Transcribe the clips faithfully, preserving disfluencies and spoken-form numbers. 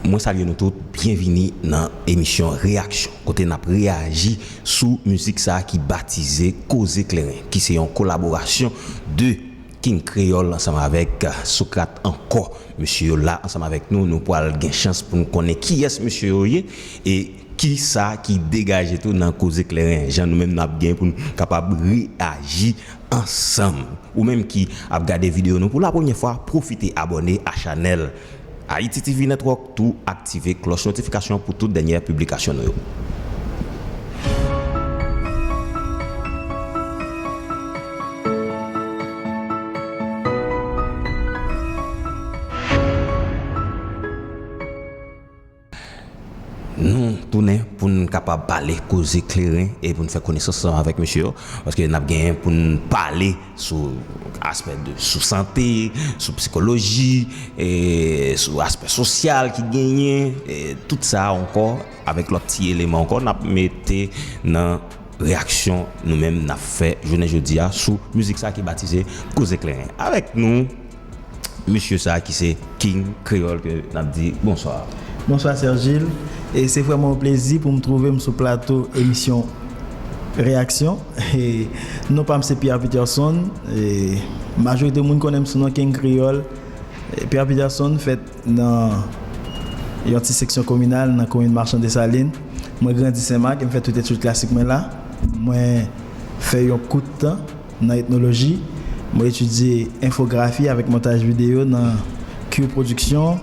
Mwen salye nou tout, byenvini nan emisyon Reyaksyon, kote n ap reyaji sou mizik sa a ki batize Koze Kleren, ki se yon kolaborasyon de King Kreyòl ansanm avèk Socrate ankò. Mesye yo la ansanm avèk nou, nou pral gen chans pou n konnen kiyès mesye yo ye e kisa ki degaje tou nan Koze Kleren, jan nou menm n ap gen pou n kapab reyaji ansanm. Ou menm ki ap gade videyo nou pou la premyè fwa, pwofite abòne a chanèl Haïti T V Network, tou aktive klòch notifikasyon pou tout dènyè piblikasyon nou yo. Nou tounen pou n kapab pale Koze Kleren e pou n fè konesans ansanm avèk mesye yo, paske n ap genyen pou n pale sou aspè de, sou sante, sou psikoloji, e sou aspè sosyal ki genyen, e tout sa ankò, avèk lòt ti eleman ankò, n ap mete nan reyaksyon nou menm n ap fè jounen jodi a sou mizik sa ki batize Koze Kleren. Avèk nou, mesye sa ki se King Kreyòl ke n ap di bonswa. Bonswa, Serge Gilles. E se vrèman yon plezi pou m twouve m sou plato emisyon Reyaksyon. E non pa m se Pierre Peterson. E majorite moun konnen m sou non King Kreyòl. E Pierre Peterson fèt nan yon ti seksyon kominal nan komin Machan Desalin. Mwen grandi Senmak e m fè tout etid klasik mwen la. Mwen fè yon kout tan nan etnoloji. Mwen etidye enfografi avèk montaj videyo nan Q Production.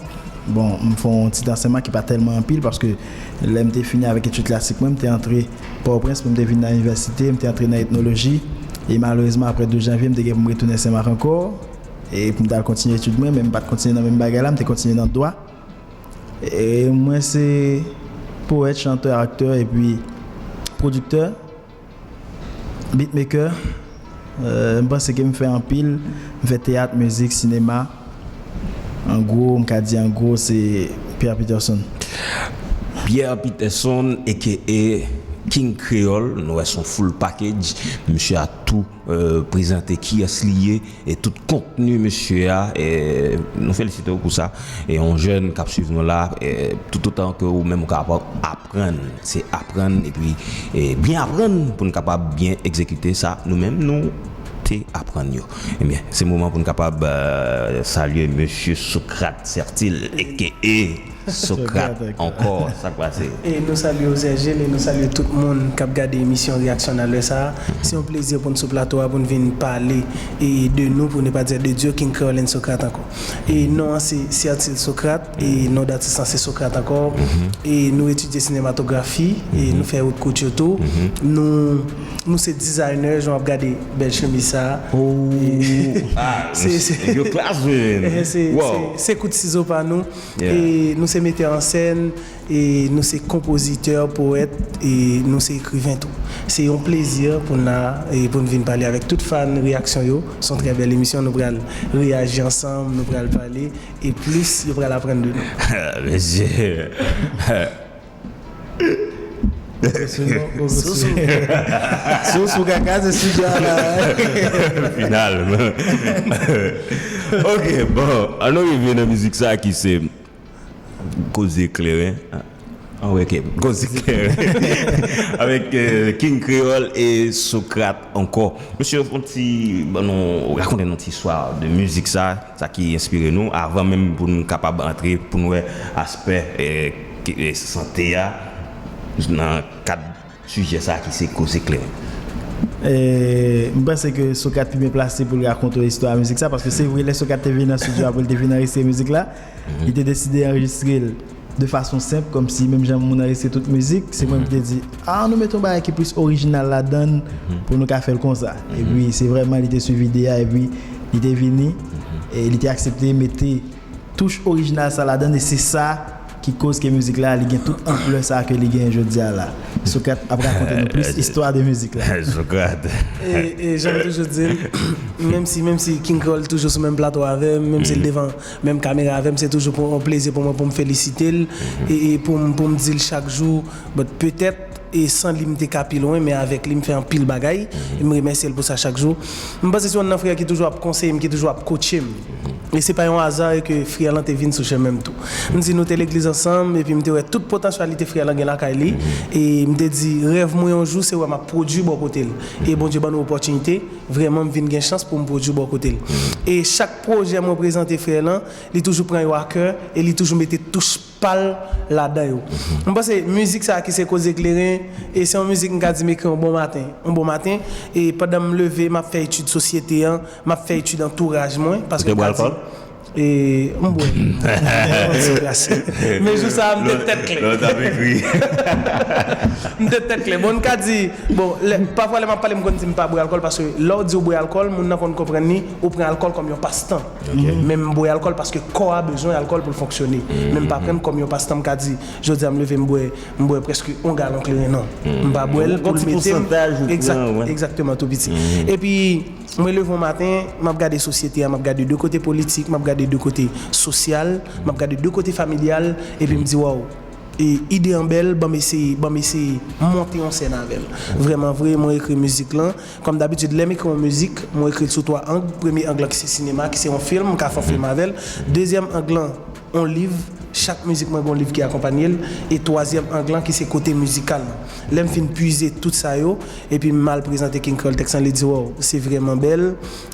Bon, m fè yon ti tan Senmak ki pa tèlman anpil, paske lè m te fini avèk etid klasik mwen, m te antre Pòtoprens pou m te vin nan inivèsite, m te antre nan etnoloji. E malerezman, apre douz janvye, m te gen pou m retounen Senmak ankò. E pou m t al kontinye etid mwen, men m pa t kontinye nan menm bagay la, m te kontinye nan dwa. E mwen se powèt, chantè, aktè, epi pwodiktè, beatmaker. Euh, m panse ke m fè anpil, m fè teyat, mizik, sinema. An gwo, m ka di an gwo, se Pierre Peterson. Pierre Peterson, A K A King Kreyòl, nou wè se yon full package. Misye a tou, euh, prezante kiyès li ye e tout kontni misye a. E nou felisite w pou sa. E yon jèn k ap swiv nou la, e toutotan ke ou menm ou ka ap-, aprann, se aprann epi, e byen aprann pou n kapab byen egzekite sa nou menm nou te aprann yo. Ebyen, se moman pou n kapab, euh, salye mesye Socrate Sertil, A K A Socrate ankò, sa k pase? E nou salye w, Serge Gilles, e nou salye tout moun k ap gade emisyon Reyaksyon nan lè sa a. Se yon plezi pou n sou plato a, pou n vin pale e de nou, pou ne pa dire de Dieu, King Kreyòl and Socrate ankò. E non an se Sertil Socrate, e non datis lan se Socrate ankò. E nou etidye sinematografi, e nou fè wout kout yo tou. Nou, nou se designer, jan w ap gade bèl chemiz sa a. E se, se, se, se kout sizo pa nou. E nou se metè an sèn, e nou se konpozitè, powèt, e nou se ekriven tou. Se yon plezi pou n la, e pou n vin pale avèk tout fan Reyaksyon yo. Se yon trè bèl emisyon, nou pral reyaji ansanm, nou pral pale, e plis, yo pral aprann de nou. Mesye. Sousou, kaka, se sijè a la. Finalman. Ok, bon, ann nou rive nan mizik sa ki se Koze Kleren. An, ok, Koze Kleren. Avèk, euh, King Kreyòl e Socrate ankò. Mesye, fè yon ti, ban nou, rakonte nou ti istwa de mizik sa, sa ki enspire nou, avan menm pou nou kapab antre, pou nou wè aspè, eh, ki, eh, sante a, nan kad sijè sa ki se Koze Kleren. Eh, m panse ke Socrate pi byen plase pou l rakonte istwa mizik sa, paske se vre, lè Socrate te vin nan estidyo a pou l te vin anrejistre mizik la, li te deside anrejistre l de fason senp, kòmsi menm jan moun anrejistre tout mizik, se mwen ki te di, ah, nou mete yon bagay ki plis orijinal ladan l pou nou ka fè l konsa. Epi, se vrèman, li te swiv ide a, epi li te vini, e li te aksepte mete touch orijinal sa ladan l, e se sa ki koz ke mizik la, li gen tout anplè sa ke li genyen jodi a la. Socrate ap rakonte nou plis istwa de mizik la. Socrate. E, e jan m toujou di l, menm si, menm si King Kreyòl toujou sou menm plato avè m, menm si l devan menm kamera avè m, se toujou pou, yon plezi pou mwen pou m felisite l, e, e pou m, pou m di l chak jou, but petèt, E san li, m te ka pi lwen, men avèk li, m fè anpil bagay. E m remèsye l pou sa chak jou. M panse se youn nan frè ki toujou ap konseye m, ki toujou ap kotche m. E se pa yon aza ke frè lan te vin sou chemen m tou. M di nou te legliz ansanm, epi m te wè tout potansyalite frè lan gen lakay li. E m te di, rèv mwen yon jou, se wè m ap pwodui bò kote l. E Bondye ban nou opòtinite, vrèman, m vin gen chans pou m pwodui bò kote l. E chak pwojè mwen prezante frè lan, li toujou pran yo a kè, e li toujou mete touch pa l ladan yo. M panse mizik sa ki se Koze Kleren, e se yon mizik m ka di m ekri yon bon maten. Yon bon maten, e pandan m leve, m ap fè etid sosyete an, m ap fè etid antouraj mwen, paske m ka di, e, m bwè. Ti gras. Men jou sa a, m te tèt klè. Lè w t ap ekri. M te tèt klè. Bon, m ka di, bon, lè, pafwa lè m ap pale, m konn di m pa bwè alkòl, paske lè w di w bwè alkòl, moun nan konn konprann li, ou pran alkòl kòm yon pastan. Men m bwè alkòl paske kò a bezwen alkòl pou l fonksyone. Men m pa pran l kòm yon pastan, m ka di, jodi a m leve, m bwè, m bwè prèske yon galon kleren, non. M pa bwè l pou l mete m. Yon ti pousantaj ou pran, wè. Egzakteman, tou piti. Epi, mwen leve yon maten, m ap gade sosyete a, m ap gade de kote politik, m ap gade de kote sosyal, m ap gade de kote familyal, epi m di, waw, e ide an bèl, ban m eseye, ban m eseye monte yon sèn avè l. Vrèman vre, mwen ekri mizik lan. Kòm dabitid, lè m ekri yon mizik, mwen ekri l sou twa ang. Premye ang lan ki se sinema, ki se yon fim, m ka fè yon fim avè l. Dezyèm ang lan, yon liv. Chak mizik mwen gen yon liv ki akonpanye l. E twazyèm ang lan ki se kote mizikal lan. Lè m fin pwize tout sa yo, epi m al prezante King Kreyòl tèks lan, li di, waw, se vrèman bèl.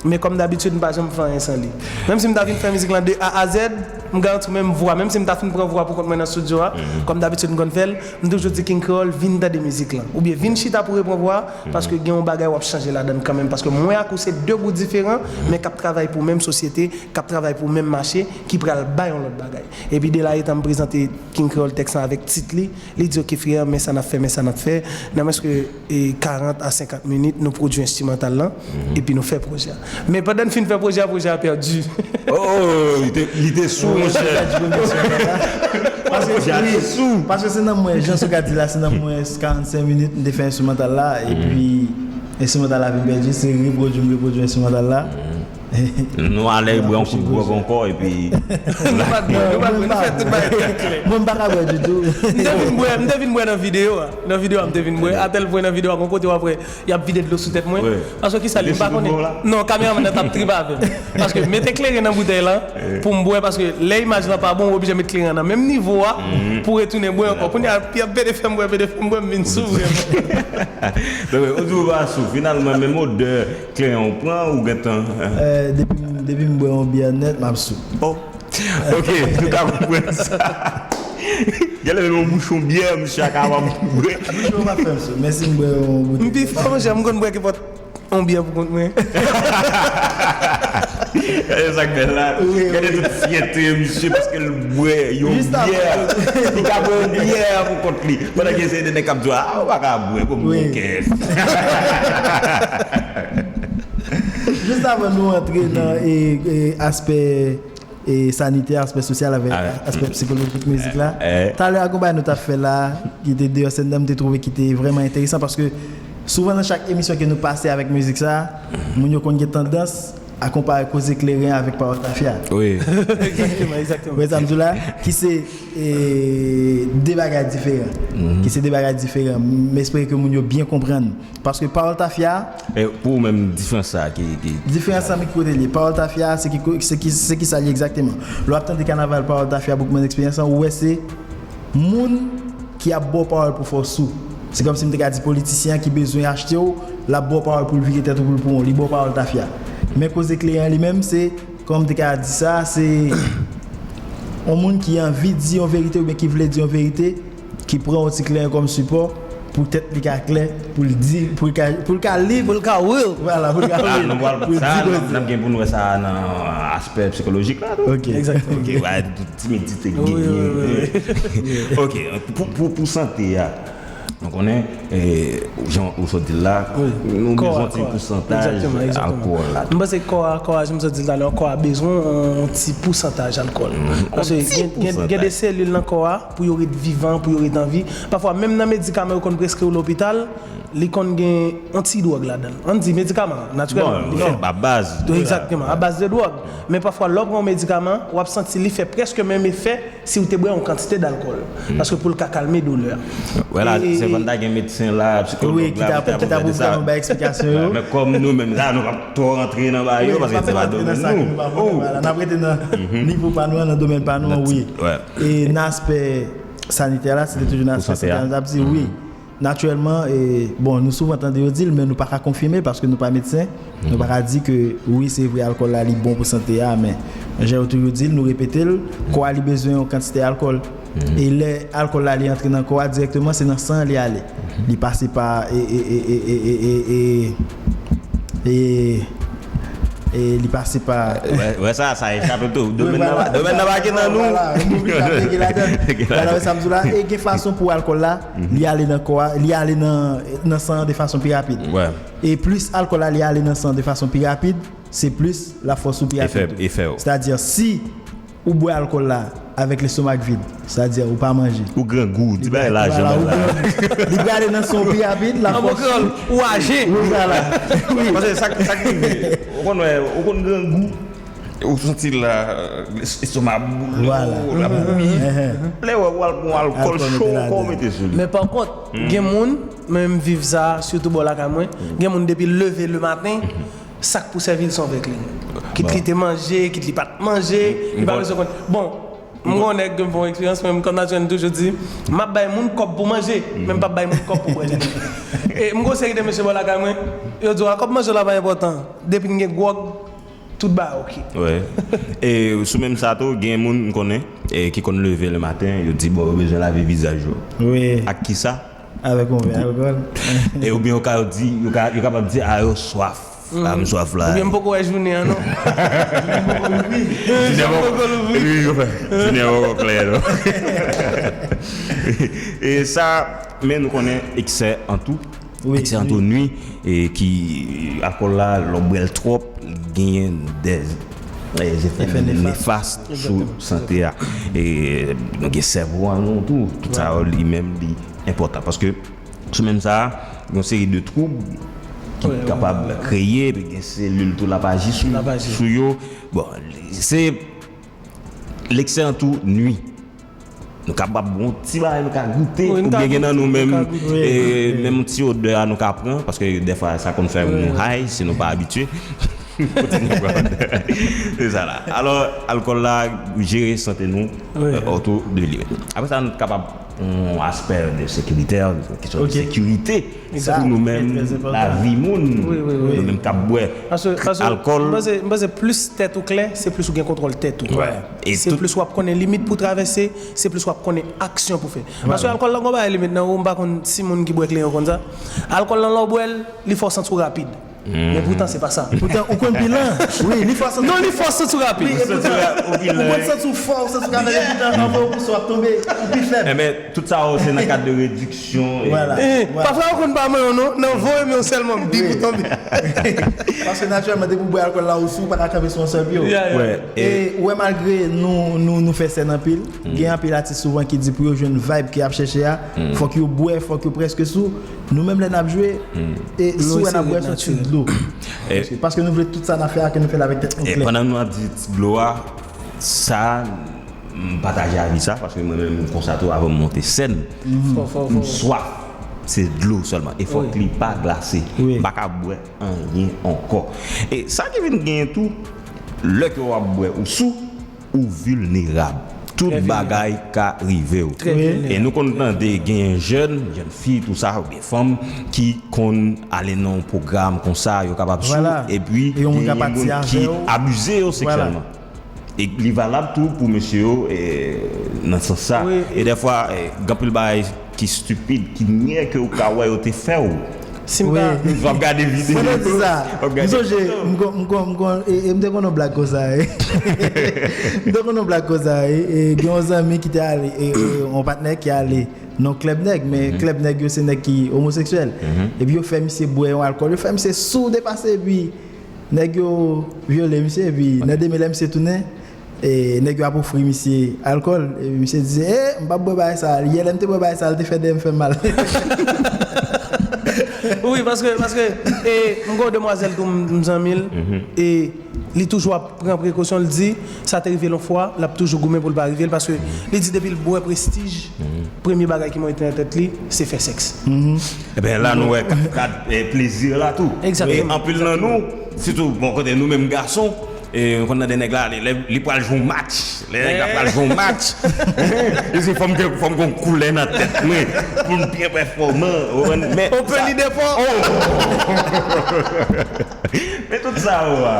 Men kòm dabitid, m pa janm fè anyen san li. Menm si m ta vin fè mizik lan de A a Z, m garanti w menm vwa, menm si m ta fin pran vwa pou kont mwen nan estidyo a, kòm dabitid m konn fè l, m toujou di King Kreyòl, vin tande mizik lan. Oubyen vin chita pou repran vwa, paske gen yon bagay w ap chanje ladan l kanmenm. Paske mwen ak ou se de bout diferan, men k ap travay pou menm sosyete, k ap travay pou menm mache, ki pral bay yon lòt bagay. Epi de la etan m prezante King Kreyòl tèks lan avèk tit li, li di, oke frè, men sa n ap fè, men sa n ap fè. Nan mwens ke, e, karant a senkant minit, nou pwodui enstrimantal lan, epi nou fè pwojè a. Men pandan n fin fè pwojè a, pwojè a pèdi. Oh, oh, li te, li te sou, monchè. Pwojè a te sou. Paske se nan mwen, jan Souka di la, se nan mwen karannsenk minit, m te fè enstrimantal la, epi enstrimantal la vin pèdi, se repwodui, m repwodui enstrimantal la. Nou ale bwè yon kout gwòg ankò, epi nou pa t bwè, nou pa t bwè, nou fè tout bagay trè klè. Mwen, m pa ka bwè ditou. M te vin bwè, m te vin bwè nan videyo a. Nan videyo a, m te vin bwè. Atèl pwen nan videyo a, gon kote w ap wè, y ap vide dlo sou tèt mwen. Paske kisa li, m pa konnen. Non, kameramann nan t ap trip avè m. Paske mete kleren nan boutèy lan pou m bwè, paske lè imaj lan pa bon, ou oblije met kleren nan menm nivo a pou retounen bwè ankò. Kounye a, y ap pede fè m bwè, pede fè m bwè, m vin sou vrèman. Donk, ou di ou pa sou, finalman, menm odè kleren ou pran, ou gentan. Eh, depi, depi m bwè yon byè nèt, m ap sou. Oh. Ok, nou ka konprann sa. Genlè menm yon bouchon byè, misye a kapab bwè. Bouchon pa fè m sou, men si m bwè yon boutèy. M pi fò, monchè, m konn bwè kenpòt yon byè pou kont mwen. Gade sa k bèl la. Gade tout fyète misye paske l bwè yon byè. Li ka bwè yon byè pou kont li. Pandan gen se de nèg k ap di, a, ou pa ka bwè, kòm bon kè. Jis avan nou antre nan, e, e, aspè, e, sanitè, aspè sosyal avèk aspè psikolojik mizik la. Talè a, gon bagay nou t ap fè la, ki te deyò sèn nan, m te twouve ki te vrèman enteresan, paske souvan nan chak emisyon ke nou pase avèk mizik sa, moun yo konn gen tandans a konpare Koze Kleren avèk Pawòl Tafya. Wi. Egzakteman, egzakteman. Ou wè sa m di w la? Ki se, e, de bagay diferan. Ki se de bagay diferan. M espere ke moun yo byen konprann. Paske Pawòl Tafya. E pou ou menm, diferans sa ki, ki... Diferans sa, men ki kote l ye? Pawòl Tafya, se ki, se ki, se ki sa l ye egzakteman? Lè w ap tande kanaval Pawòl Tafya, Boukman Eksperyans lan, ou wè se moun ki ap ba w pawòl pou fè w sou. Se kòmsi m te ka di politisyen an ki bezwen achte w, l ap ba w pawòl pou l vire tèt ou pou l pran w, li ba w pawòl tafya. Men Koze Kleren an li menm, se, kòman m te ka di sa, se yon moun ki anvi di yon verite oubyen ki vle di yon verite, ki pran yon ti kleren kòm sipò, pou tèt li ka klè, pou l di, pou l ka, pou l ka lib. Pou l ka real. Vwala, pou l ka real. Ah, nou pral sa, n ap, n ap gen pou nou wè sa nan aspè psikolojik la, tou. Ok. Egzakteman. Ok, wè, tout timidite genyen. Wi, wi, wi, wi. Ok, pou, pou, pou sante a, nou konnen, e, jan ou sot di l la, nou bezwen yon ti pousantaj alkòl la. M panse kò a, kò a, jan m sot di l talè, kò a bezwen yon ti pousantaj alkòl. Paske gen, gen, gen de selil nan kò a, pou yo ret vivan, pou yo ret anvi. Pafwa, menm nan medikaman yo konn preskri w lopital, Li konn gen yon ti dwòg ladan l. Ann di medikaman, natirèlman, li fè. Bon, a baz. Egzakteman, a baz de dwòg. Men pafwa, lè w pran yon medikaman, w ap santi li fè prèske menm efè si w te bwè yon kantite d alkòl. Paske pou l ka kalme doulè a. Wè la, e, se fò n ta gen medsen la, sikològ la, pou ta, pou ta ba nou bay eksplikasyon yo. Men kòm nou menm la, nou p ap twò rantre nan bagay yo, paske se pa domèn nou. N ap rete nan nivo pa nou an, nan domèn pa nou an, wi. E nan aspè sanitè la, se te toujou nan aspè sanitè la, n ap di wi. Natirèlman, e, bon, nou souvan tande yo di l, men nou pa ka konfime l paske nou pa medsen. Nou pa ka di ke, wi, se vre, alkòl la, li bon pou sante a, men jan yo toujou di l, nou repete l, kò a li bezwen yon kantite alkòl. E lè alkòl la, li antre nan kò a dirèkteman, se nan san an li ale. Li pase pa, e, e, e, e, e, e, e, e, e li pase pa. Wè, wè sa, sa echape tou. Domèn nan pa, domèn nan pa gen nan nou. Vwala, nou oblije ap rete ladan. Vwala, wè sa m di w la. E gen fason pou alkòl la, li ale nan kò a, li ale nan, nan san an de fason pi rapid. E plis alkòl la, li ale nan san an de fason pi rapid, se plis l ap fòs ou pi rapid tou. Sètadi, si ou bwè alkòl la avèk lestomak vid, sètadi ou pa manje. Ou grangou, ti bagay lajan la. Li prale nan san w pi rapid, l ap fòs ou. Ou aje. Wi, vwala. Paske sa, sa k rive, ou konn wè, ou konn grangou, ou santi la, lestomak ap boule w, l ap bouyi. Lè w wè w al pran alkòl cho ankò, w mete sou li. Men pa kont, gen moun, men m viv sa, sitou bò lakay mwen, gen moun depi l leve lematen, sa k pou sèvi l se yon vè kleren. Kit li te manje, kit li pa t manje, li pa bezwen konn. Bon, m gen yon nèg ke m fè yon eksperyans, men m konn matyè m toujou di, m ap bay moun kòb pou manje, men m p ap bay moun kòb pou bwè li. E m gen yon seri de mesye bò lakay mwen, yo di w a kòb manje w la pa enpòtan, depi n gen gwòg, tout bagay oke. E sou menm sa tou, gen moun m konnen, e ki konn leve lematen, yo di bon, yo bezwen lave vizaj yo. Ak kisa? Avèk yon vè alkòl. E oubyen yo ka di, yo ka, yo kapab di, a, yo swaf. A, m swaf la. Oubyen m poko wè jounen an non. Jounen an poko louvri. Wi, yo fè. Jounen an poko klè non. E sa, men nou konnen eksè an tou. Eksè an tou nwi, e ki, alkòl la, lè w bwè l twòp, li genyen dè, e, zefè nefas sou sante a. E nou gen sèvo an nou tou. Tout sa yo, li menm, li enpòtan. Paske sou menm sa, gen yon seri de twoub ki kapab kreye, epi gen selil tou l ap aji sou, sou yo. Bon, se leksè an tou nwi. Nou kapab yon ti bagay nou ka goute, oubyen gen nan nou menm, e, menm yon ti odè a nou ka pran, paske dèfwa sa konn fè nou high si nou pa abitye. Se sa la. Alò, alkòl la, jere sante nou, e, otou de li menm. Apre sa, nou kapab yon aspè de sekirite, kesyon de sekirite. Pou nou menm, lavi moun, nou menm k ap bwè alkòl. M panse, m panse plis tèt ou klè, se plis ou gen kontwòl tèt ou. Se plis w ap konnen limit pou w travèse, se plis w ap konnen aksyon pou w fè. Paske alkòl la gon bagay limit nan ou, m pa konn si moun ki bwè kleren yo konn sa. Alkòl la lè w bwè l, li fè w santi w rapid. Men poutan se pa sa. Poutan ou konn pi lan. Wi, li fè w santi. Non, li fè w santi w rapid. Wi, e poutan ou konn santi w fò, ou santi w ka fè, e poutan anvan ou kouse w ap tonbe, ou pi fèb. Tout sa yo se nan kad de rediksyon. Pafwa yo konn pa manyen w non, nan voye men w sèlman m di pou tonbe. Paske natirèlman depi w bwè alkòl la ou sou, ou pa ka kanpe sou yon sèl pye w. E ou wè malgre nou, nou, nou fè sèn anpil, gen anpil atis souvan ki di pou yo jwenn vibe ke y ap chèche a, fòk yo bwè, fòk yo prèske sou. Nou menm lè n ap jwe, e si w wè n ap bwè se yon ti dlo. Paske nou vle tout sa n ap fè a ke nou fè l avèk tèt nou klè. Pandan nou ap di ti dlo a, sa M pataje avi sa, paske mwen menm konsa tou, avan m monte sèn, m swaf, se dlo sèlman. E fòk li pa glase. M pa ka bwè anyen ankò. E sa ki vin genyen tou, lè ke w ap bwè ou sou, ou vilnerab. Tout bagay ka rive w. E nou konn tande genyen jèn, jèn fi, tou sa, oubyen fanm, ki konn ale nan yon pwogram konsa, yo kapab sou, epi genyen moun ki abize yo seksyèlman. E li valab tou pou mesye yo, e, nan sans sa. E dèfwa, e, gen anpil bagay ki stipid, ki nyè ke ou ka wè yo te fè w. Si m ka, w ap gade videyo. Pandan w di sa, m sonje, m kon, m kon, m kon, e, e, m te konn yon blag konsa, e. M te konn yon blag konsa, e, e, gen yon zanmi ki te ale, e, e, yon patnè ki ale nan klèb nèg, men klèb nèg yo se nèg ki omoseksyèl. Epi yo fè misye bwè yon alkòl, yo fè misye sou depase, epi nèg yo vyole misye, epi nan demen lè misye tounen, e, nèg yo ap ofri misye alkòl, epi misye di, e, m p ap bwè bagay sa, yè lè m te bwè bagay sa, l te fè dèyè m fè m mal. Wi, paske, paske e, m gen yon demwazèl tou, m zanmi l, e li toujou ap pran prekosyon, l di, sa te rive l yon fwa, l ap toujou goumen pou l pa rive l, paske li di depi l bwè Prestij, premye bagay ki monte nan tèt li, se fè sèks. Ebyen, la, nou wè kad, kad, eh, plezi la tou. Egzakteman. E anpil nan nou, sitou, bon, kote nou menm gason, e, nou konn tande nèg la, li, li, li pral jwe yon match. Lè nèg la pral jwe yon match, li di, fò m gen, fò m gen yon koulè nan tèt mwen pou m byen pèfòman. Ou konprann? Men, on peut sa, leader fort. Oh! Men tout sa, yo a.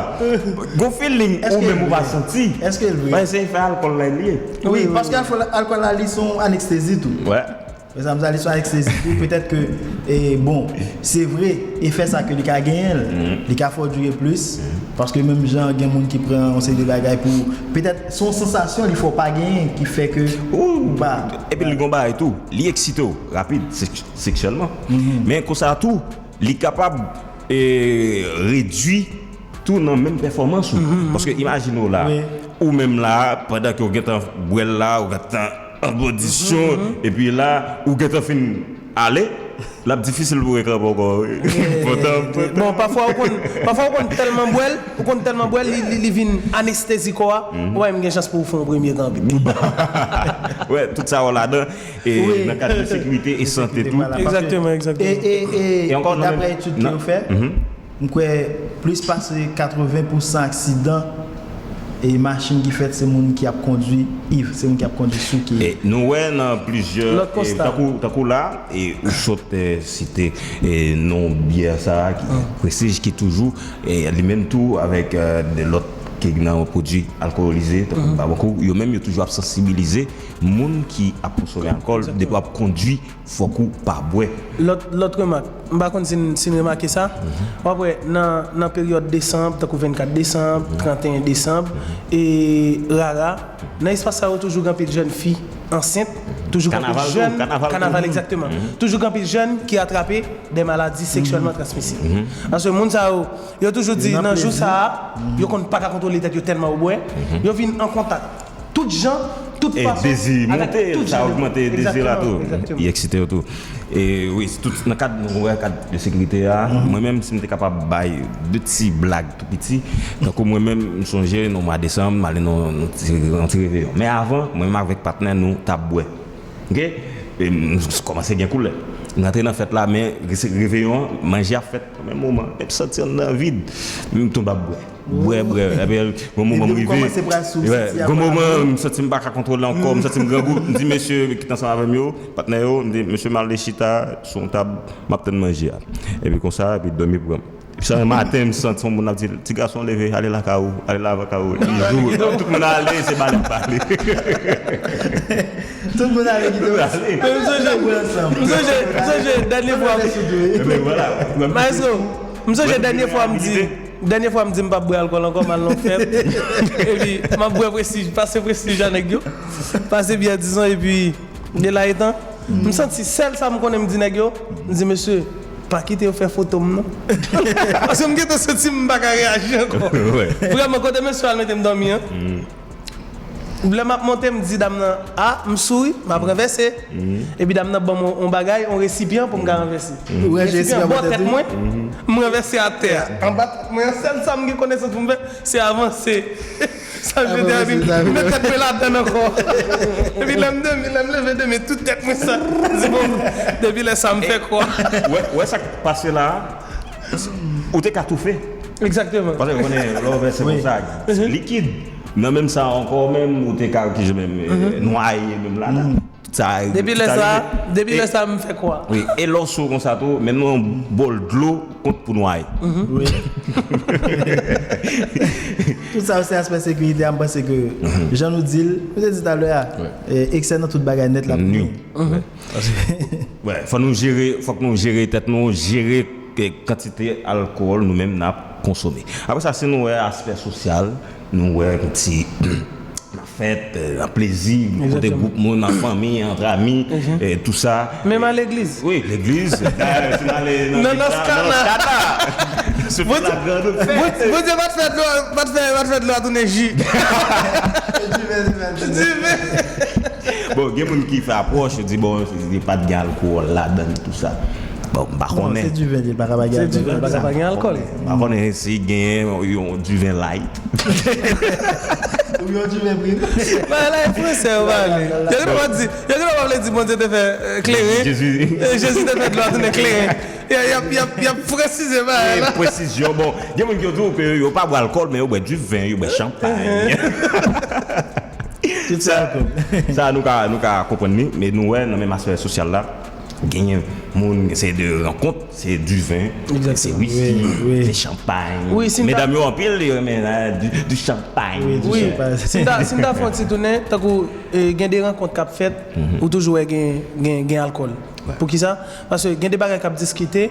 Gon feeling ou menm ou pa santi. Èske l vre? Mwen se fè alkòl la li ye. Wi, paske alkòl, alkòl la, li se yon anestezi tou. Wè. Mezanmi, sa, li se yon anestezi tou. Petèt ke, e, bon, se vre, efè sa ke li ka genyen, li ka fè w dire plis. Paske menm jan gen moun ki pran yon seri de bagay pou, petèt, se yon sansasyon li fè w pa genyen, ki fè ke ou pa. Epi li gon bagay tou, li eksite w rapid, sèk-, seksyèlman. Men konsa tou, li kapab, e, redui tou nan menm pèfòmans ou. Paske imajine w la, ou menm la, pandan ke w gentan bwè l la, ou gentan an kondisyon, epi la, ou gentan fin ale, l ap difisil pou w rekanpe ankò. Bon, pafwa ou konn, pafwa ou konn tèlman bwè l, ou konn tèlman bwè l, li, li, li vin anestezi kò a, ou pa menm gen chans pou w fè yon premye kanpe. Wè, tout sa yo ladan, e nan kad de sekirite e sante tou. Egzakteman, egzakteman. E, e, e, e ankò, e daprè etid ke yo fè, m kwè plis pase katreven pousan aksidan e machin ki fèt, se moun ki ap kondwi iv, se moun ki ap kondwi souke. E nou wè nan plizyè, lòt e, konsta, tankou, tankou la, e ou sot, e, site, e, non byè sa a, ki, Prestij, ki toujou, e, li menm tou avèk, e, de lòt ki nan pwodui alkolize, tankou Baboukou, yo menm yo toujou ap sansibilize moun ki ap konsome alkòl, depi w ap kondwi, fòk ou pa bwè. Lòt, lòt remak, m pa konn si n, si n remake sa, w ap wè nan, nan peryòd desanm, tankou vennkat desanm, tranteyen desanm, e rara, nan espas sa yo toujou gen anpil jèn fi ansent, toujou gen anpil jèn, kanaval, egzakteman. Toujou gen anpil jèn ki atrape de maladi seksyèlman transmisib. Paske moun sa yo, yo toujou di nan jou sa a, yo konn pa ka kontwole tèt yo tèlman yo bwè, yo vin an kontak tout jan, tout fason, dezi monte, sa ogmante dezi la tou. Egzakteman. Li eksite yo tou. E wi, tout, nan kad, nou wè kad de sekirite a, mwen menm, si m te kapab bay de ti blag tou piti, tankou mwen menm, m sonje nan mwa desanm, m ale nan, nan ti, nan ti reveyon. Men avan, mwen menm avèk patnè, nou t ap bwè. Oke? E m kòmanse gen koulè. M rantre nan fèt la, men se reveyon an, manje ap fèt nan menm moman. Men m santi anndan an vid. M tonbe ap bwè. Bwè, bwè. Epi, gon moman m rive. Gon moman, m santi m pa ka kontwole ankò. M santi m grangou. M di mesye ki t ansanm avè m yo, patnè yo, m di, mesye, m ale chita sou yon tab, m ap tann manje a. Epi konsa, epi dòmi pran m. Epi sa maten, m santi yon moun ap di, ti gason, leve, ale lakay ou, ale lakay ou. Li joure. Tout moun ale, se bale m bale. Tout moun ale kite w. Men m sonje, m sonje, m sonje dènye fwa. Maestro, m sonje dènye fwa m di, dènye fwa m di m p ap bwè alkòl ankò, m al nan yon fèt. Epi, m ap bwè Prestij, pase Prestij a nèg yo. Pase byè dizon, epi, de la etan, m santi sèl sa m konnen m di nèg yo, m di, mesye, pa kite yo fè foto m non. Paske m gentan santi m pa ka reyaji ankò. Vrèman, kote mesye al mete m dòmi an. Lè m ap monte, m di dam nan, a, m souri, m ap ranvèse. Epi dam nan ban m yon, yon bagay, yon resipyan pou m ka ranvèse. Resipyan bò tèt mwen, m ranvèse atè a. Anba tèt mwen an, sèl sa m gen konesans pou m fè, se avanse. Sa m jete a, epi m met tèt mwen ladann ankò. Epi lè m dòmi, lè m leve dòmi, tout tèt mwen sa. M di, bon, depi lè sa m fè kwa. Wè, wè sa k pase la a, ou te ka toufe. Egzakteman. Paske ou konnen, lè w vèse konsa, se likid. Nan menm sa ankò, menm, ou te ka, kijan menm, e, nwaye menm ladan. Depi lè sa, depi lè sa, m fè kwa. Wi, e lè w sou konsa tou, men nou yon bòl dlo kont pou nwaye. Wi. Tout sa yo se aspè sekirite a, m panse ke, jan nou di l, nou te di talè a, e, eksè nan tout bagay nèt l ap nwi. Wi. Fò nou jere, fòk nou jere tèt nou, jere ke kantite alkòl nou menm n ap konsome. Apre sa, si nou wè aspè sosyal, nou wè yon ti nan fèt, e, nan plezi, kote gwoup moun, nan fanmi, ant ami, e, tout sa. Menm a legliz. Wi, legliz. Dayè, si n ale nan legliz la, nan Loskana. Bondye pa t fè dlo, pa t fè, pa t fè dlo a tounen ji. Diven. Bon, gen moun ki fè apwòch, yo di, bon, li pa t gen alkòl ladan l, tout sa. Oh, m pa konnen. Se diven, li pa ka pa gen alkòl. Se diven, li pa ka pa gen alkòl. M pa konnen si genyen yon diven light. Ou yon diven prim. Bagay la e fransè, yo pale. Yo genlè pa di, yo genlè pa vle di Bondye te fè kleren. Jezi. Jezi te fè dlo a tounen kleren. Y ap, y ap, y ap presize bagay la. Presizyon. Bon, gen moun ki di w ke yo pa bwè alkòl, men yo bwè diven, yo bwè chanpay. Tout sa, sa nou ka, nou ka konprann li, men nou wè nan menm aspè sosyal la, genyen moun, se de rankont, se diven, se wiski, se chanpay. Medam yo anpil, yo renmen di, di chanpay. Wi, si m ta, si m ta fè yon ti tounen, tankou gen de rankont k ap fèt, ou toujou wè gen, gen, gen alkòl. Poukisa? Paske gen de bagay k ap diskite,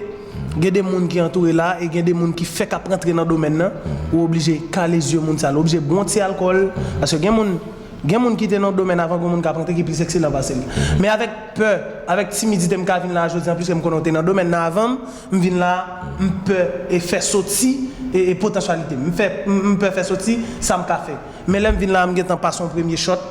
gen de moun ki antoure la, e gen de moun ki fèk ap rantre nan domèn nan, ou oblije kale zye moun sa, ou oblije bwè yon ti alkòl, paske gen moun, gen moun ki te nan domèn avan, gen moun k ap rantre ki plis ekselan pase l. Men avèk pè, avèk timidite, m ka vin la jodi a, piske m konnen w te nan domèn nan avan m, m vin la, m pè e fè soti e, e potansyalite m. M fè, m, m pè fè soti sa m ka fè. Men lè m vin la, m gentan pase yon premye shot.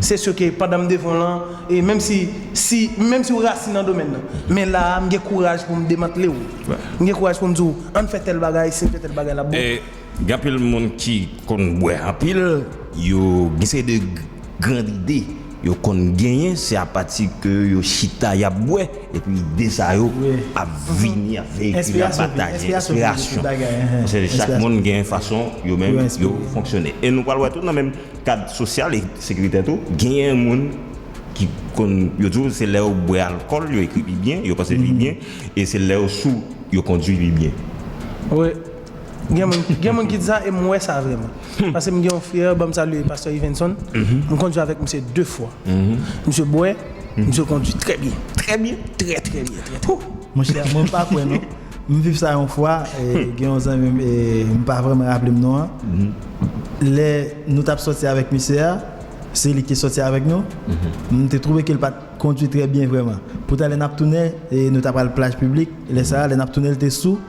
Se si ke pandan m devan w lan, e menm si, si, menm si w rasi nan domèn nan, men la a, m gen kouraj pou m demantle w. M gen kouraj pou m di w, ann fè tèl bagay, si n fè tèl bagay, l ap bon. Gen anpil moun ki konn bwè anpil, yo gen seri de gran ide yo konn genyen, se apati ke yo chita, y ap bwè, epi ide sa yo ap vini, ap veyikile, ap pataje. Enspirasyon. Paske chak moun gen fason yo menm yo fonksyone. E nou pral wè tou nan menm kad sosyal e sekiritè tou, genyen moun ki konn, yo di w se lè yo bwè alkòl, yo ekri pi byen, yo panse pi byen, e se lè yo sou, yo kondui pi byen. Wi. Gen moun, gen moun ki di sa e m wè sa vrèman. Paske m gen yon frè, ban m salye pastè Yvenson. M kondui avèk misye de fwa. Misye bwè, misye kondui trè byen. Trè byen? Trè, trè byen, trè, trè. Monchè, mwen pa kwè non. M viv sa yon fwa, e, gen yon zanmi m, e, m pa vrèman raple m non an. Lè nou t ap sòti avèk misye a, se li ki te sòti avèk nou. M te twouve ke l pa t kondui trè byen vrèman. Poutan lè n ap tounen, e, nou t ap al plaj piblik, lè sa a, lè n ap tounen, l te sou,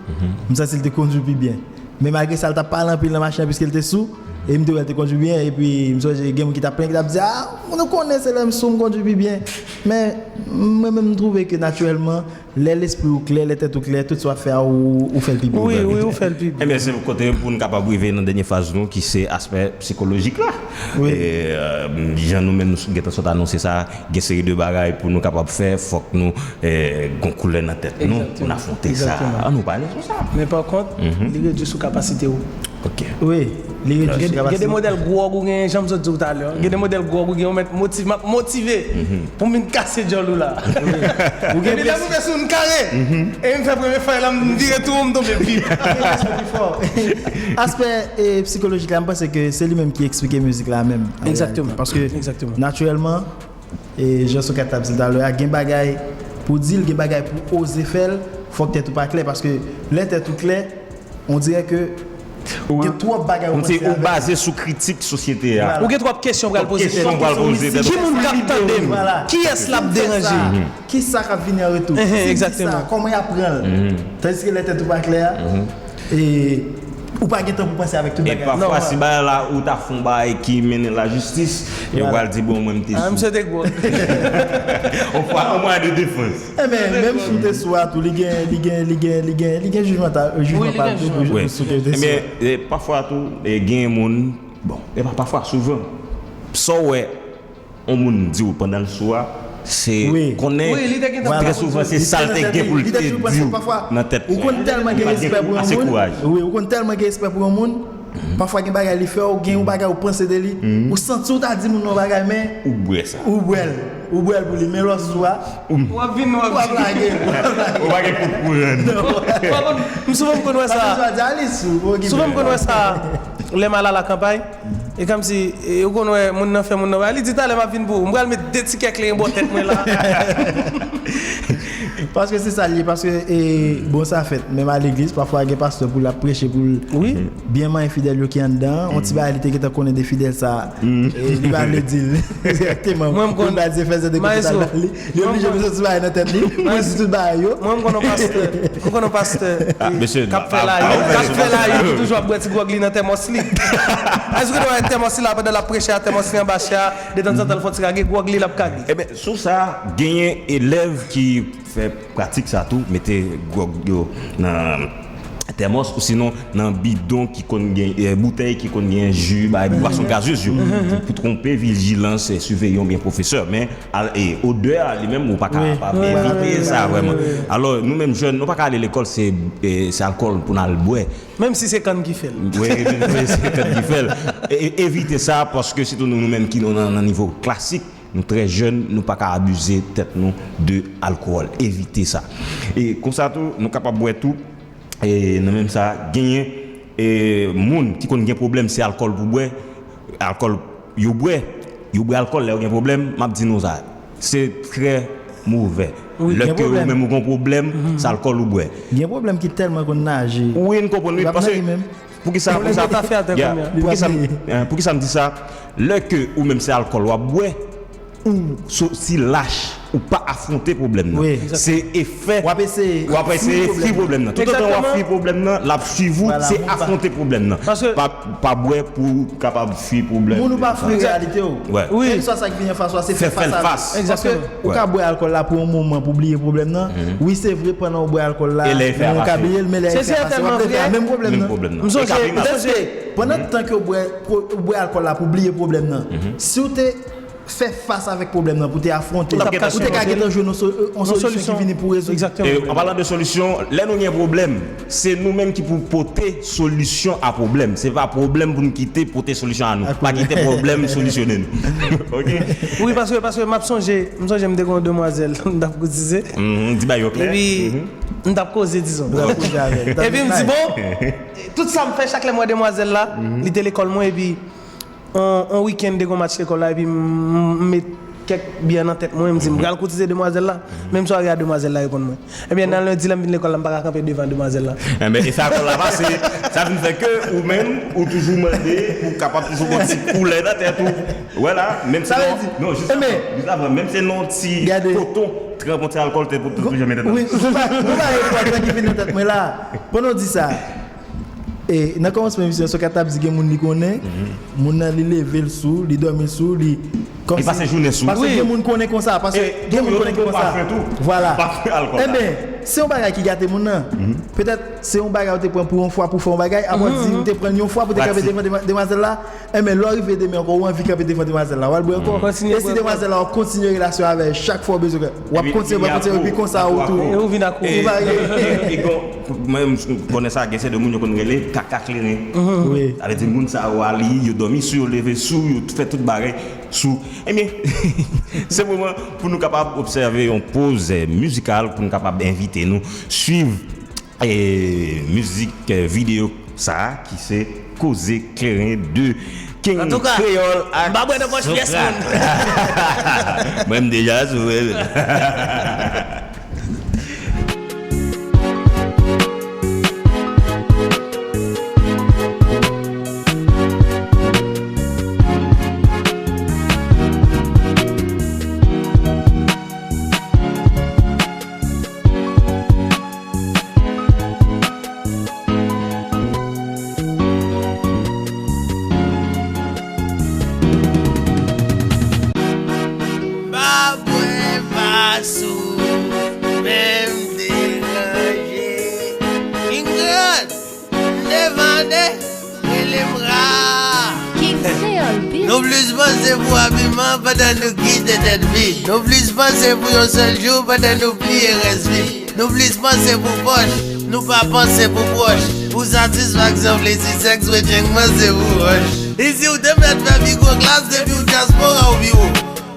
m santi l te kondui pi byen. Men malgre sa, l t ap pale anpil nan machin an piske l te sou, e m te wè l te kondui byen, epi m sonje gen moun ki t ap plenyen, ki t ap di, "A, nou konnen se lè m sou m kondui pi byen." Men mwen menm, m twouve ke natirèlman, lè lespri w klè, lè tèt ou klè, tout sa w ap fè a, ou, ou fè l pi byen. Wi, wi, ou fè l pi byen. Ebyen, se kote pou n kapab rive nan dènye faz nou, ki se aspè sikolojik la. Wi. E, e, jan nou menm nou gentan sot anonse sa, gen seri de bagay pou nou kapab fè, fòk nou, e, gon koulè nan tèt nou pou n afwonte sa. Egzakteman. An nou pale sou sa. Men pa kont, li redui sou kapasite w. Ok. Wi, li redui sou kapasite. Gen de modèl gwòg ou genyen, jan m sot di w talè. Gen de modèl gwòg ou genyen, ou mèt motive, m ap motive pou m vin kase djòl ou la. Ou gen epi lè m rive sou m kare, e m fè premye fay la, m vire tou, m tonbe pi. Aspè, e, sikolojik la, m panse ke se li menm ki eksplike mizik la menm, an reyalite. Egzakteman. Paske natirèlman, e, jan Socrate t ap di l talè a, gen bagay pou di l, gen bagay pou oze fè l, fòk tèt ou pa klè, paske lè tèt ou klè, on dirè ke gen twòp bagay ou panse avè l. Ou baze sou kritik sosyete a. Ou gen twòp kesyon pral poze tèt ou. Ki moun k ap tande m? Kiyès l ap deranje? Kisa k ap vini an retou? Si m di sa, kòman y ap pran l? Tandiske lè tèt ou pa klè a, e, ou pa gen tan pou panse avèk tout bagay. E pafwa, si bagay la, ou ta fè yon bagay ki mennen lajistis, yo pral di, "Bon, mwen, m te sou." Yon mwayen de defans. Enben, menm si w te sou a tou, li gen, li gen, li gen, li gen, li gen jijman ta, jijman pa l tou pou, pou sou ke w te sou. Ebyen, e, pafwa tou, e, gen moun, bon, e pa pafwa, souvan, sa w wè yon moun di w pandan l sou a, se konnen trè souvan se sa l te gen pou l te di w nan tèt. Ou konn tèlman gen respè pou yon moun. Wi, ou konn tèlman gen respè pou yon moun. Pafwa gen bagay li fè w, gen yon bagay ou panse de li, ou santi w ta di moun nan yon bagay, men ou bwè sa. Ou bwè l. Ou bwè l pou li, men lè w sou a, w ap vin, w ap lage l. Ou pa gen kout pou rann. Non. M souvan m konn wè sa. Souvan m konn wè sa. Lè m al alakanpay, e kòmsi, e, ou konn wè moun nan fè moun nan bagay. Li di, "Talè m ap vin pou ou." M pral met de ti kè kleren bò tèt mwen la. Paske se sa l ye, paske, e, bon, sa fèt, menm a legliz, pafwa gen pastè pou l ap preche, pou l byen manyen fidèl yo ki anndan an. On ti bagay li te gentan konnen de fidèl sa a, e, li pa vle di l dirèkteman. Mwen, m konn, pou l pa di fè se de kote sa l li, li oblije mete ti bagay nan tèt li, pou l di tout bagay yo. Mwen, m konn yon pastè, m konn yon pastè, e, k ap fè layi, k ap fè layi, ki toujou ap bwè ti gwòg li nan tèmòs li. Èske w wè Tèmòs li la, pandan l ap preche a, tèmòs li anba chè a, detanzantan l fè yon ti kage, gwòg li l ap kage. Enben, sou sa, genyen elèv ki fè pratik sa tou, mete gwòg yo nan tèmòs, ou sinon nan bidon ki konn gen, eh, boutèy ki konn gen ji, bay bwason gazyez yo, pou, pou twonpe vijilans, eh, siveyan oubyen pwofesè. Men, al, eh, odè a li menm, ou pa ka pa evite sa vrèman. Alò, nou menm jèn, nou pa ka ale lekòl, se, eh, se alkòl pou n al bwè. Menm si se kann ki fè l. Wi, wi, wi, se kann ki fè l. E, e, evite sa, paske sitou nou, nou menm ki nou nan, nan nivo klasik, nou trè jèn, nou pa ka abize tèt nou de alkòl. Evite sa. E konsa tou, nou kapab wè tou, e nan menm sa, genyen, e moun ki konn gen pwoblèm, se alkòl pou bwè, alkòl yo bwè, yo bwè alkòl lè yo gen pwoblèm, m ap di nou sa, se trè movè. Wi, lè gen ke ou pwoblèm. Menm ou gen pwoblèm, se alkòl ou bwè. Gen pwoblèm ki tèlman konn naje. Wi, n konprann, wi, paske poukisa, poukisa, yeah, poukisa, eh, poukisa m di sa? Lè ke ou menm se alkòl w ap bwè, ou soti lach, ou pa afwonte pwoblèm nan. Wi. Se efè w ap eseye, w ap eseye fwi pwoblèm nan. Toutotan w ap fwi pwoblèm nan, l ap swiv ou, se afwonte pwoblèm nan. Pa, pa bwè pou kapab fwi pwoblèm. Moun ou pa fwi reyalite w. Wi. Kèlkeswa sa ki vini anfas ou a, se fè fas avè l. Paske ou ka bwè alkòl la pou yon moman pou bliye pwoblèm nan. Wi, se vre, pandan w bwè alkòl la, ou ka bliye l, men lè efè a pase, w ap leve a menm pwoblèm nan. M sonje, m sonje, pandan tan ke w bwè, ou bwè alkòl la pou bliye pwoblèm nan, si w te fè fas avèk pwoblèm nan, pou te afwonte, ou te ka gentan jwenn yon so-, yon solisyon ki vini pou rezoud. E, an palan de solisyon, lè nou gen pwoblèm, se nou menm ki pou pote solisyon a pwoblèm. Se pa pwoblèm pou n kite pote solisyon a nou. Pa kite pwoblèm solisyone nou. Oke? Wi, paske, paske m ap sonje, m sonje m te gen yon demwazèl, m t ap koutize. Di bagay yo klè. Epi, m t ap koze, dizon. Epi m di, bon, tout sa m fè, chak lè m wè demwazèl la, li te lekòl mwen, epi on, on wikenn, te gon match lekòl la, epi m, m met kèk byè nan tèt mwen, m di, m pral koutize demwazèl la. Menm sware a, demwazèl la reponn mwen. Ebyen, nan lendi, lè m vin lekòl la, m pa ka kanpe devan demwazèl la. Enben, e sa alkòl la pase, sa vin fè ke ou menm, ou toujou mande pou kapab toujou gon ti koulè nan tèt ou. Wè la, menm si non, non, jis avan, jis avan, menm si non ti koton, tranp on ti alkòl, te pou toujou mete nan. Wi, nou pa, nou pa repwòt sa ki vin nan tèt mwen la. Pandan w di sa, E, nan kòmansman emisyon an, Sokrat t ap di gen moun li konnen, moun nan li leve l sou, li dòmi l sou, li kòmsi. Li pase jounen sou. Paske gen moun konnen konsa, paske gen moun konnen konsa. Vwala. Enben, se yon bagay ki gate moun nan. Petèt, se yon bagay ou te pran pou yon fwa pou fè yon bagay, apre w di ou te pran l yon fwa pou te kanpe devan dema-, demwazèl la, enben, lè w rive demen ankò, ou anvi kanpe devan demwazèl la, w al bwè ankò. E si demwazèl la, w ap kontinye relasyon avè l chak fwa w bezwen, w ap kontinye, w ap kontinye, epi konsa ou tou. E ou vin akouri. E, e, e, e, Mwen menm, m konnen sa, gen seri de moun yo konn rele kaka kleren. Wi. Sa vle di moun sa yo ali, yo dòmi sou, yo leve sou, yo fè tout bagay sou. Ebyen, se moman pou nou kapab obsève yon poz, eh, mizikal, pou nou kapab envite nou swiv, eh, mizik, eh, videyo sa a, ki se Koze Kleren de King Kreyòl ak Sokrat. Antouka, m pa bwè nan pòch pyès moun. Mwen, m deja sou. Pa bwè, pa sou, men m deranje. King Kreyòl, m devande, rele m ra. King Kreyòl Beat. Nou plis panse pou abiman pandan nou kite tèt vid. Nou plis panse pou yon sèl jou pandan nou bliye rès vi. Nou plis panse pou pòch, nou pa panse pou pwòch. Pou satisfaksyon, plezi, sèks, wetcheng, panse pou wòch. Isi ou te mèt fè pi gwo klas depi w dyaspora ou pi wo.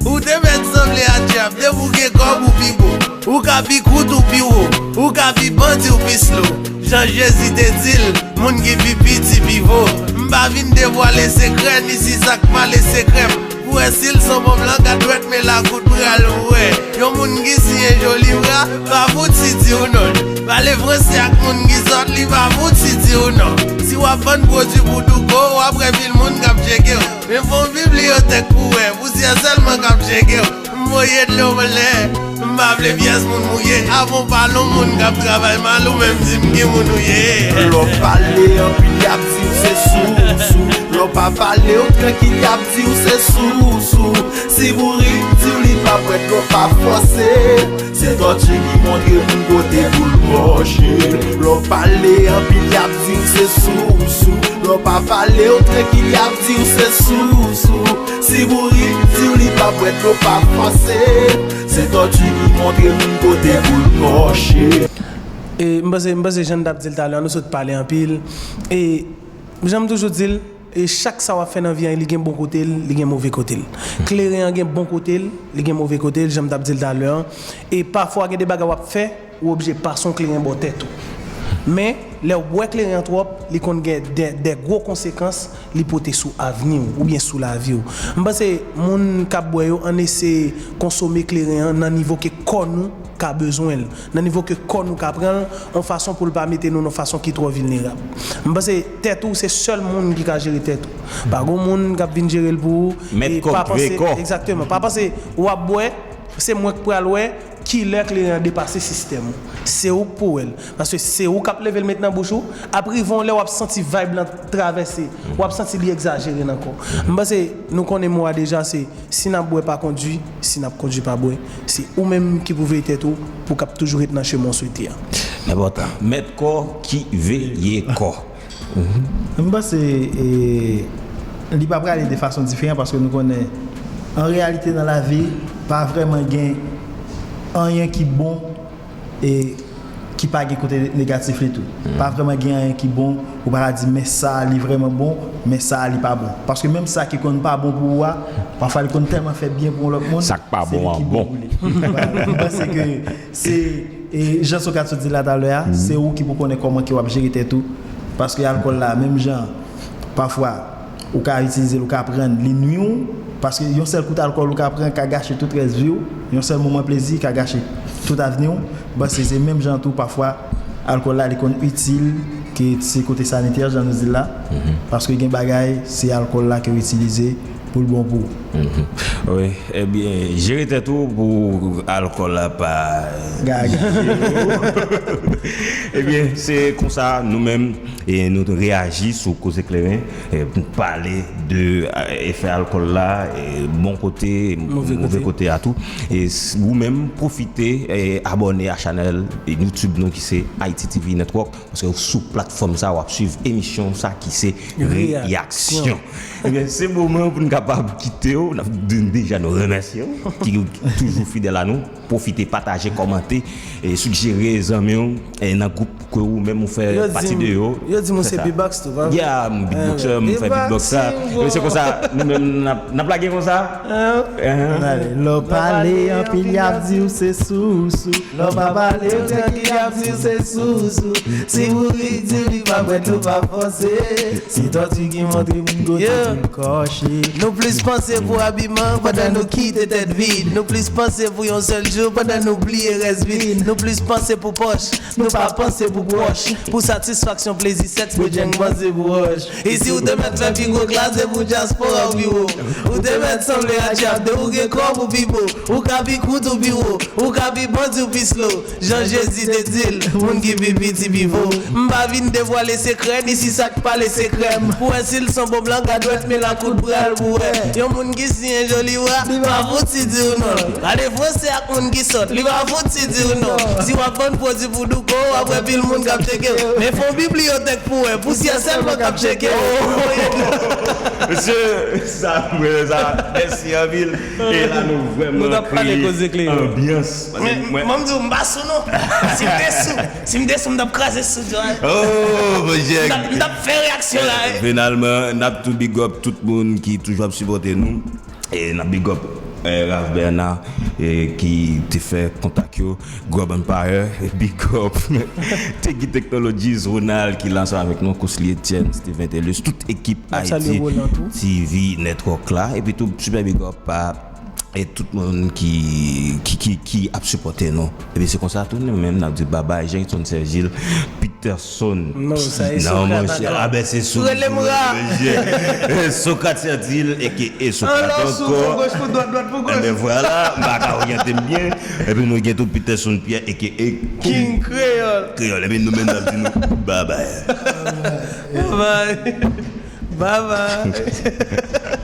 Ou te mèt sanble a dyab depi w gen kòb ou pi gwo. Ou ka pi kout ou pi wo. Ou ka pi bandi ou pi slow. Jan Jezi te di l, moun ki pi piti pi vo. M pa vin devwale sekrè, ni si sa k pale sekrè m. Pou wè si l son bon blan, gad dwèt men lakout pral wè. Yon moun ki siyen joli bra, pa fout si di w non l. Pale franse ak moun ki sòt, li pa fout si di w non. Si w ap vann pwodui pou douko, w ap wè pil moun k ap tcheke w. Men fè w bibliyotèk pou wè, pousyè sèlman k ap tcheke w. M voye dlo anlè, m pa vle pyès moun mouye. Avan w pale yon moun k ap travay mal, ou menm di m ki moun ou ye. Lè w pale anpil Y ap di w se sousou. Lè w pa pale w trankil, y ap di w se sousou. Si bouri di w li pa pwèt, lè w pa fòse. Se tòti ki montre moun kote pou l pòche. Lè w pale anpil, y ap di w se sousou. Lè w pa pale w trankil, y ap di w se sousou. Si bouri di w li pa pwèt, lè w pa fòse. Se tòti ki montre moun kote pou l pòche. E m panse, m panse jan n t ap di l talè a, nou sot pale anpil. E jan m toujou di l, e chak sa w ap fè nan vi a, li gen bon kote l, li gen move kote l. Kleren an gen bon kote l, li gen move kote l, jan m t ap di l talè a. E pafwa gen de bagay w ap fè, ou oblije pase yon kleren bò tèt ou. Men, lè w bwè kleren an twòp, li konn gen de, de gwo konsekans li pote sou avni w oubyen sou lavi w. M panse moun k ap bwè yo, ann eseye konsome kleren an nan nivo ke kò nou ka bezwen l, nan nivo ke kò nou ka pran l, yon fason pou l pa mete nou nan yon fason ki twò vilnerab. M panse tèt ou se sèl moun ki ka jere tèt ou. Pa gon moun k ap vin jere l pou ou. Mèt kò k veye kò. Egzakteman. Pa panse w ap bwè, se mwen k pral wè kilè kleren an depase sistèm ou. Se ou k pou wè l. Paske se ou k ap leve l met nan bouch ou. Ap rive yon lè w ap santi vibe lan travèse. W ap santi li egzajere nan kò w. M panse nou konnen mo a deja, se si n ap bwè pa kondui, si n ap kondui pa bwè. Se ou menm ki pou veye tèt ou pou w kab toujou ret nan chemen w swete a. Enpòtan. Mèt kò ki veye kò. M panse e, li pa prale de fason diferan paske nou konnen an reyalite nan lavi pa vrèman gen anyen ki bon e ki pa gen kote negatif li tou. Pa vrèman gen anyen ki bon ou pa ka di men sa li vrèman bon, men sa li pa bon. Paske menm sa ki konn pa bon pou ou a, pafwa li konn tèlman fè byen pou yon lòt moun. Sa k pa bon an bon. M panse ke se e, jan Socrates di la talè a, se ou ki pou konnen kòman ke w ap jere tèt ou. Paske alkòl la, menm jan pafwa ou ka itilize l, ou ka pran l, li nwi w. Paske yon sèl kout alkòl ou ka pran ka gache tout rès vi w. Yon sèl moman plezi ka gache tout avni w. M panse se menm jan tou pafwa alkòl la li konn itil ke se kote sanitè jan nou di l la. Paske gen bagay se alkòl la ke w itilize pou l bon pou ou. Wi, ebyen, jere tèt ou pou alkòl la pa. Gaga. Ebyen, se konsa nou menm e nou reyaji sou Koze Kleren e pou pale de e, efè alkòl la, e, bon kote, move kote a tou. E ou menm pwofite e, abòne a chanèl YouTube nou ki se Haiti T V Network. Paske sou platfòm sa w ap swiv emisyon sa ki se Reyaksyon. Ebyen, se moman pou n kapab kite w. N ap di deja nou remèsye w ki toujou fidèl a nou. Pwofite pataje, kòmante, e, sijere zanmi w e, nan gwoup ke ou menm ou fè pati de yo. Yo di m ou se beatbox tou, pa vre? Ya, m beatboxer, m fè beatbox sa. E se konsa nou menm n ap, n ap lage konsa. Lè w pale anpil y ap di w se sousou. Lè w pa pale w trankil y ap di w se sousou. Si bouri di w li pa pwèt ou pa fòse. Se tòti ki montre moun kote pou l kòche. Nou plis panse pou abiman pandan nou kite tèt vid. Nou plis panse pou yon sèl jou pandan nou bliye rès vi n. Nou plis panse pou pòch, nou pa panse pou pwòch. Pou satisfaksyon plezi sèks, bredjenn m panse pou wòch. Isi ou te mèt fè pi gwo klas depi w dyaspora w pi wo. Ou te mèt sanble a Djab depi w gen kòb ou pi bo. Ou ka pi kout ou pi wo. Ou ka pi bandi ou pi slow. Jan Jezi te di l, moun ki pi piti pi vo. M pa vin devwale sekrè n, isi sa k pale se krè m. Pou wè si l s on bon blan, gad dwèt men lakout bra l pou wè. Yon moun ki siyen joli wa, li pa fouti di w non. Gade franse ak moun ki sòt, li pa fouti di w non. Si w ap vann pwodui pou douko, w ap wè pil moun k ap tcheke w. Men fè w bibliyotèk pou wè, pousyè sèlman k ap tcheke w. Mesye, sa, mwen sa, mèsi anpil. E la nou vrèman kreye anbyans. Men, mwen m di w, m pa sou non. Si m te sou, si m te sou, m t ap kraze estidyo a. Oh, monchè. M t ap, m t ap fè reyaksyon la. Finalman, n ap tou big up tout moun ki toujou ap sipòte nou. E n ap big up eh, Ralph Bernard eh, ki te fè kontak yo. Grub Empire, big up. Tegi Technologies, Ronald ki la ansanm avèk nou, Kousli Etienne, Steven Telus, tout ekip Haiti T V Network la. Epi tou, super big up a e tout moun ki, ki, ki, ki ap sipòte nou. Epi se konsa tou nou menm n ap di babay, Jeanson Sergil, Peterson. Non, sa e Non, Socrate monchè, ankò. Ah ben se sou Rele m ra. Socrate Sergil, eke e Socrate Anlè sou pou ankò. gòch, pou dwat, dwat pou Enben gòch. Vwala, m pa ka oryante m byen. Epi nou gen tou Peterson Pierre, eke e King Kreyòl. Kreyòl. Epi nou menm n ap di nou babay. Babay. Babay.